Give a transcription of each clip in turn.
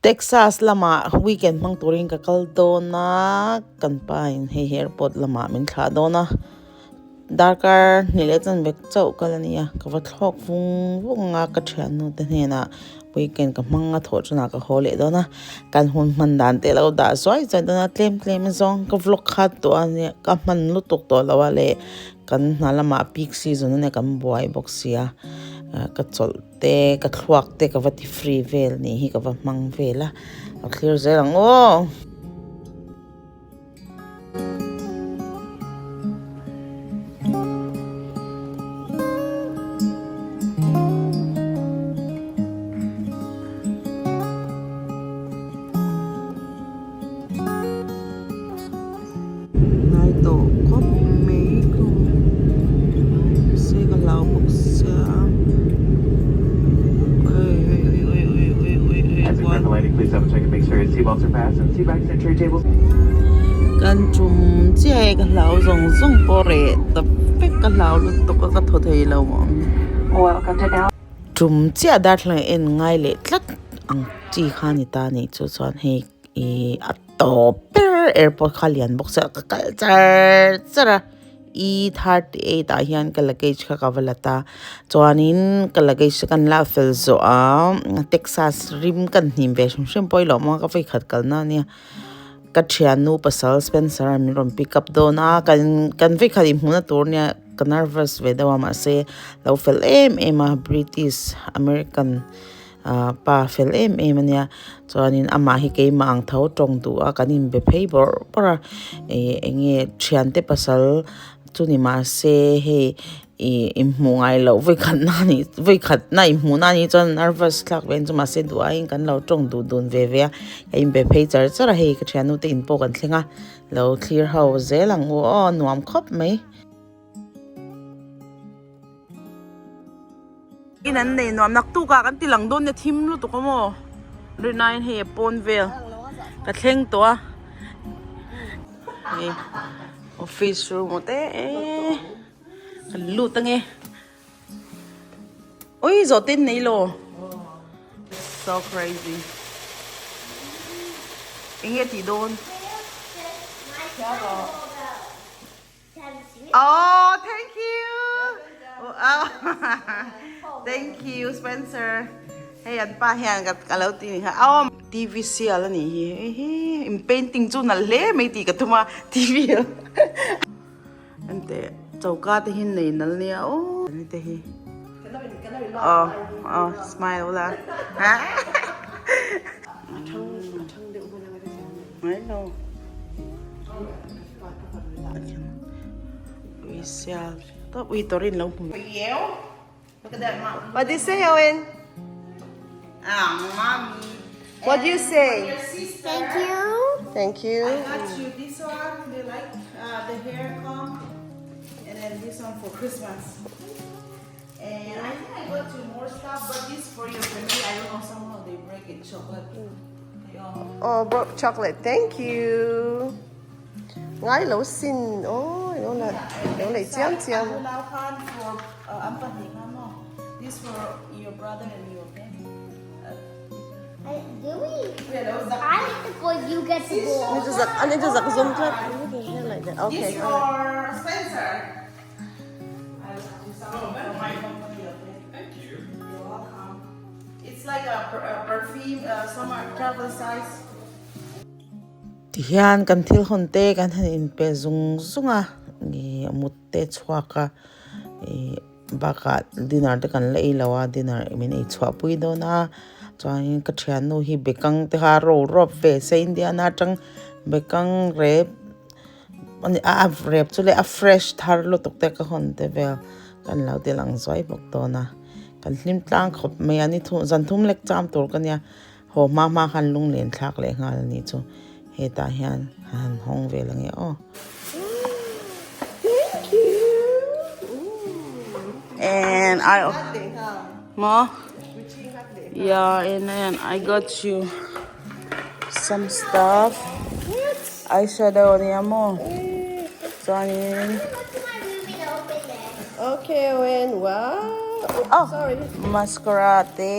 Texas lamah weekend hmang turin ka kal dawn a, kan pa in hei airport lamah min thlah dawn a, darkar hnih leh chanve chauh kal a ni a, ka va thlawk vung vung a, ka thiannu te hnenah weekend ka hmang a thawh chunah ka haw leh dawn a, kan hun hman dan te lo dah zuai zuai dawn a, tlem tlem zawng ka vlog kha tawh a nia ka hman lutuk tawh lo a leh kan hna lamah peak season a nia kan buai bawk sia ka chawlh. Te ka thluak te ka va ti free vel nih hi ka va hmang vel a, ka thlir zel ang aw. Ngai tawh khawp mai khu se ka hlau bawk sia ui ui ui ui ui ui ui ui kan tum chiah e ka hlau zawng zawng pawh reh ta vek ka hlau lutuk a ka thaw thei lo ang tum chiah darthlalang en ngai leh tlat ang chi kha ni ta ni chu chuan hei. Ihh a tawp ber airport kha lian bawk sia ka kal char char a e 38 ah hian ka luggage kha ka va la ta chuanin ka luggage te kan la fel zawh a Texas rim kan hnim ve hrim hrim pawh i lawm a ka vawikhat kalna ania ka thiannu pasal Spencer a min rawn pick up dawn a kan kan vawikhat inhmuhna tur ania ka nervous ve deuh a mahse lo fel em em a British American. Ahh pa fel em em a nia chuanin amah hi keimah ang tho tawng duh a kan inbe phei bawrh bawrh a ih eng nge thiante pasal chu ni mahse hei ih inhmuh ngai loh vawikhat na a nih vawikhat na inhmuh na a nih chuan nervous thlak ve chu mahse duh aiin kan lo tawng duh dun ve ve a ka inbe phei char char a hei ka thiannu te in pawh kan thleng a lo thlir ho zel ang u aw nuam khawp mai. In an nei nuam naktuk ah kan ti lang dawn nia thim lutuk a maw rinaiin hei a pawn vel ka thleng tawh a hei office room te kan lut ange ui zawh te in nei lo so crazy enge tih dawn. Oh, thank you. Oh, thank you, Spencer. Hei an pa hian ka ka lo ti ni kha. Oh, TV sial ani hi. Hei hi in painting chu nalh hle mai tih ka tum a TV. Ente choka te hi nei nal nia aw. Ani te hi. Oh, oh, smile la. Ha. Mai lo. Ui sial tawp ui tawrin lo hmu. Look at that mom. What do you say, Owen? Ah, mommy. What do you say? Thank you. Thank you. I got you this one. Do you like uh, the hair comb? And then this one for Christmas. And I think I got you more stuff, but this for your family. I don't know, somehow they break it. Chocolate. Oh, broke chocolate. Thank you. Ngai lo sin. Oh, lo la lo lei chiam chiam. This for your brother and you, okay? Do we? I get the ball, you get the ball. Ani chu zak, ani chu zak zum tlat. Okay. This for Spencer. Tihian kan thil hawn te kan han inpe zung zung a ih mut te chhuak a ih bakah dinner te kan la ei lo a dinner min ei chhuah pui dawn a chuanin ka thiannu hi bekang te kha a ro rawp ve se Indiana atang bekang rep. A rep chu leh a fresh thar lutuk te ka hawn te vel kan lo ti lang zuai bawk dawn a kan hlim tlang khawp mai a ni thu zan thum lek cham tur ka nia haw hma hma khan lung len thlak leh nghal a nih chu hetah hian a han hawng vel ang e aw. And I maw yeah and then I got you some stuff. Eyeshadow ania maw chuanin Okay Owen wow oh sorry mascara te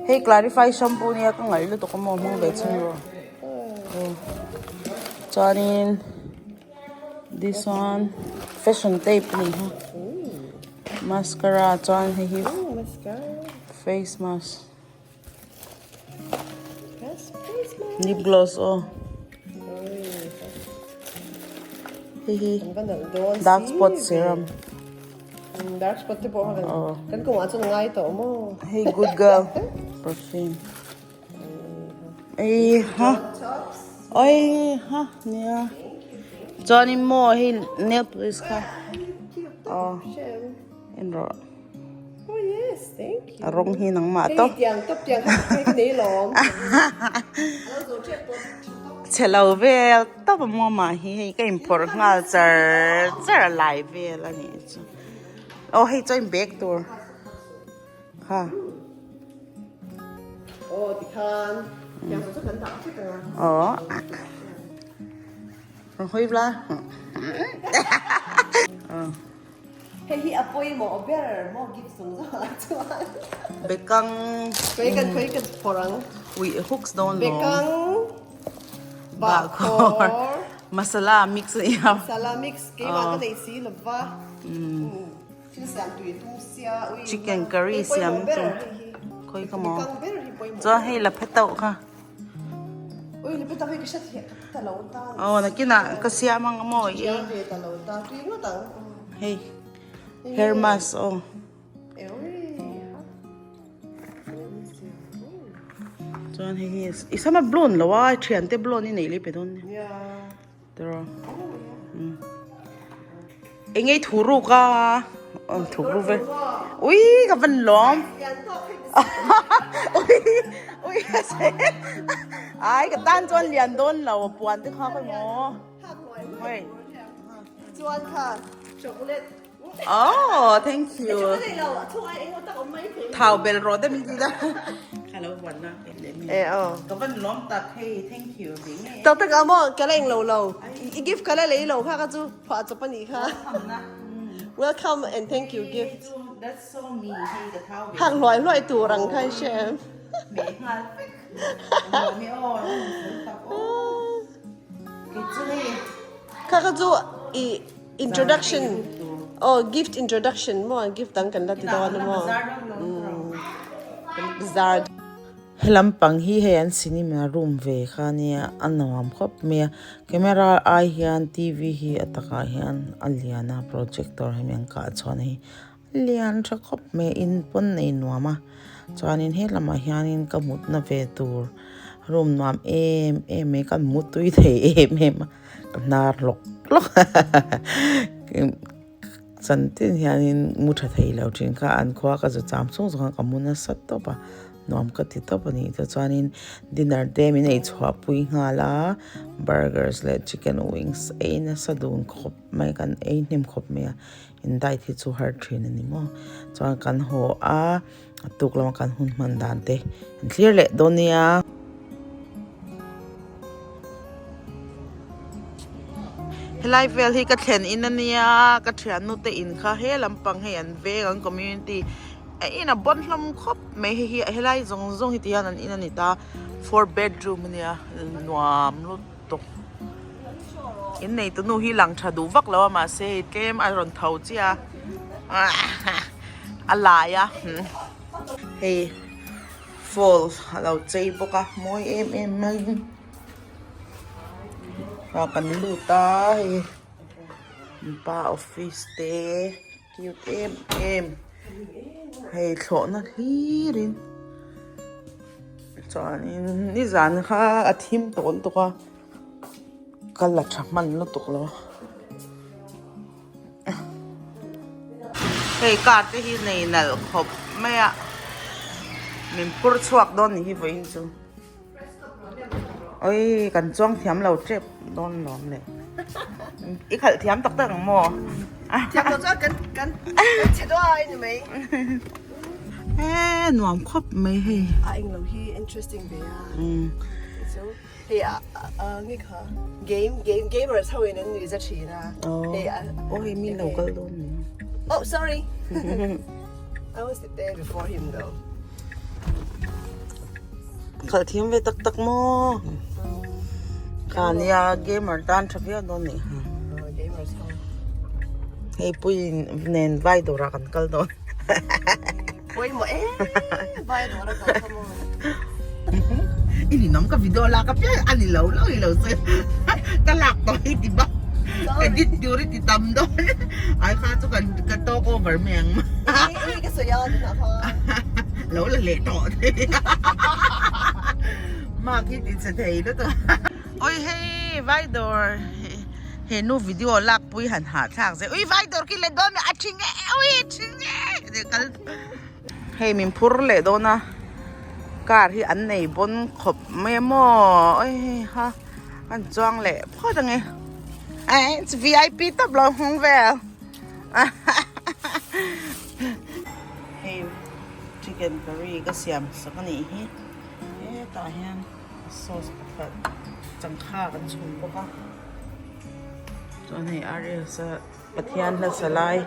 Hei clarify shampoo nia ka ngaih lutuk a maw hmang ve chhung rawh. Chuanin this one fashion tape a ni kha mascara chuan hei hi face mask lip gloss aw hei hi dark spot serum Dark spot te pawh kha kan kawngah chuan a ngai tawh maw? Hei good girl perfume. Ei ha oi ha nia chuanin maw hei nail polish kha aw en rawh a rawng hi nangmah tawp chhe lo vel tawp a maw mah hi hei ka inphawrh nghal char char a lai vel a nih chu aw hei chuan bag tur. Kha. Aw tikhan tiang chu kan dah vek ang a. Aw. Rawn hawi vla. Hei hi a pawimawh ber maw gift zawng zawng ah chuan. Bekang. Khawi kan khawi kan phawrh ang. Ui hooks dawn lawm. Bekang. Bahkhawr. Masala mix a nia. Masala mix keimah ka nei si lova. Chicken curry siam chu khawi ka maw chuan hei la phe tauh kha aw nakinah ka siam ang maw i hei hair mask aw. Chuan hei hi i sama blond lo a thiante blond i neih leh pe dawn nia. Tiraw eng ei thu ruk a aw thu ruk ve ui ka van lawm ui ui ai ka tan chuan lian dawn lo a puan te kha khawi maw hei chuan kha chocolate Oh, thank you. Thau bel rawh te min ti da. Hello, buan na. Eh, oh. Ka van lawm tak hei, thank you. Tak tak amo, ka la eng lo lo. I gift ka la lei lo kha ka chu phuah chawp ani kha. Welcome and thank you gift. That's so me. Hei ka thau bel. Hak hluai hluai tur ang kha i hre em. Me nghal vek. Me aw, tak aw. Kei chu hei. Kha ka chu i Introduction aw gift introduction maw gift dang kan la ti dawn a maw bazar. Helam pang hi hei an cinema room ve kha ania a nuam khawp mai a camera ai hian T V hi a takah hian a lian a projector hemi an kah chhuah na hi a lian tha khawp mai a in pawn nei nuam a chuanin he lamah hianin ka mutna ve tur room nuam em em mai ka mutui thei em em a. Ka hnar lawk lawk a chantin hianin mu tha thei lo thin kha an khua ka zu cham chhung zawng khan ka mu nasa tawp a nuam ka ti tawp a ni tichuanin dinner te min ei chhuah pui nghal a burgers leh chicken wings ei nasa dun khawp mai kan ei hnem khawp mai a in diet hi chu har thin a ni maw chuan kan haw a a tuk lama kan hun hman dan te an thlir leh dawn nia. Helai vel hi ka thlen in ania ka thiannu te in kha he lampang hei an veng an community a in a bawn hlawm khawp mai hei hi helai zawng zawng hi ti hian an in ani ta four bedroom ania nuam lutuk in nei tu nu hi lang tha duh vak lo a mahse hei tlem a rawn tho chiah a a lai a hei. Falls a lo chei bawk a mawi em em mai ah kan lut a hei mipa office te cute em em hei thlawhna hlir in chuanin nizan kha a thim tawh lutuk a ka la tha hman lutuk lo a. Hei car te hi nei nalh khawp mai a min phur chhuak dawn ni hi vawiin chu oi kan chuang thiam lo tep dawn lawm le i khalh thiam tak tak ang maw thiam lo chuan kan kan chhe dawn a ni mai e nuam khawp mai hei a englo hi interesting ve a Hei a nge kha game game gamers ho in an nui za thin a. Hei a oh hei min lo kal dawn ni. Oh sorry. I was there before him though. Khalh thiam ve tak tak maw? Kha nia gamer tan tha viau dawn nih kha. Hei puiin nen vai dawrah kan kal dawn. Pawimawh em vai dawr a kal kha maw. I ninawm ka video lak apiang a ni lo lo i lo sawi ka lak tawh hi ti bak edit tur i ti tam dawn ai kha chu kan ka talk over mai ang Eng nge ka sawi a tunah kha lo la leh tawh mark hi ti che thei lutuk ui hei vai dawr he nu video lak pui han hahthlak zeh ui vai dawr khi let dawn a thing e ui thing e kal Hei min phur leh dawn a car hi an nei bawn khawp mai a maw oi hei ha an chuang leh phawt ang e eh vip tawp lo hmang vel hei chicken curry ka siam sak a nih hi hetah hian sauce pakhat changkha kan chhum bawk a chuan hei rs a. Pathian hlasa lai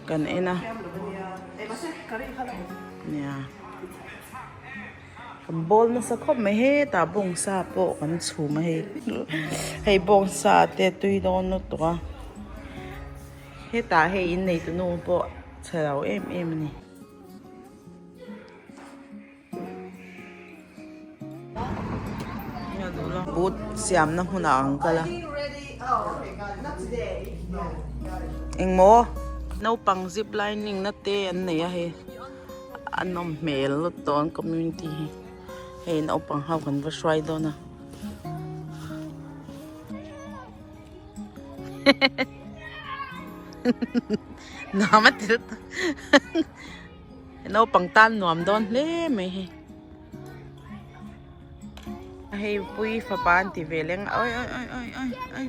kan en a nia kan bawl nasa khawp mai hetah bawngsa pawh kan chhum a hei hei bawngsa te tui dawn lutuk a hetah hei innei tu nu pawh chhe lo em em a ni. Boot siamna hmunah an kal a engmaw naupang zip lining na te an nei a hei a nawm hmel lutuk an community hi hei naupang ho kan va hruai dawn a. Nuam a ti lutuk. Naupang tan nuam dawn hle mai hei. Hei pui fapa an ti ve leng a oi oi oi oi oi oi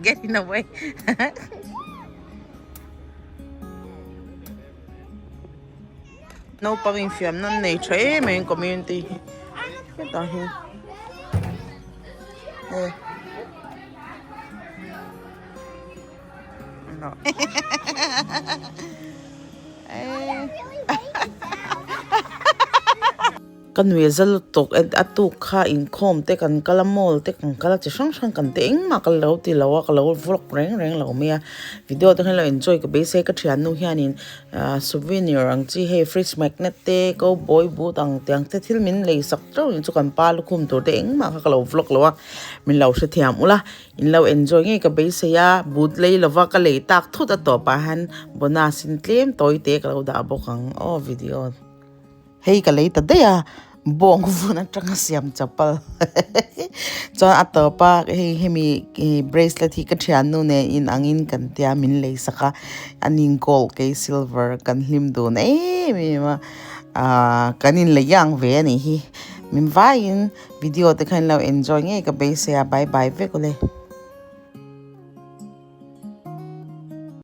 get in the way Naupang infiamna an nei tha em em community hi hetah hian hei. Ka nui a za lutuk a tuk kha inkhawm te kan kal a mall te kan kal a chi hrang hrang kan te engmah ka lo ti lo a ka lo vlog reng reng lo mai a video te khan lo enjoy ka beisei ka thiannu hianin ah souvenir ang chi hei fridge magnet te cowboy boot ang te ang te thil min lei sak teuh chu kan pa lukhum tur te engmah kha ka lo vlog lo a min lo hrethiam ula. In lo enjoy ngei ka beisei a, but lei lova ka lei tak thut a tawpah hian bonus in tlem tawi te ka lo dah bawk ang aw video. Hei ka lei ta daih a, bawng vun atanga siam chapal chuan a tawp a hei hemi bracelet hi ka thiannu nen in angin kan tia min lei sak a, a ning gold kei silver kan hlim dun em em a, ah kan inlei ang ve a nih hi min vaiin. Video te kha in lo enjoy ngei ka beisei a bye bye vek ule.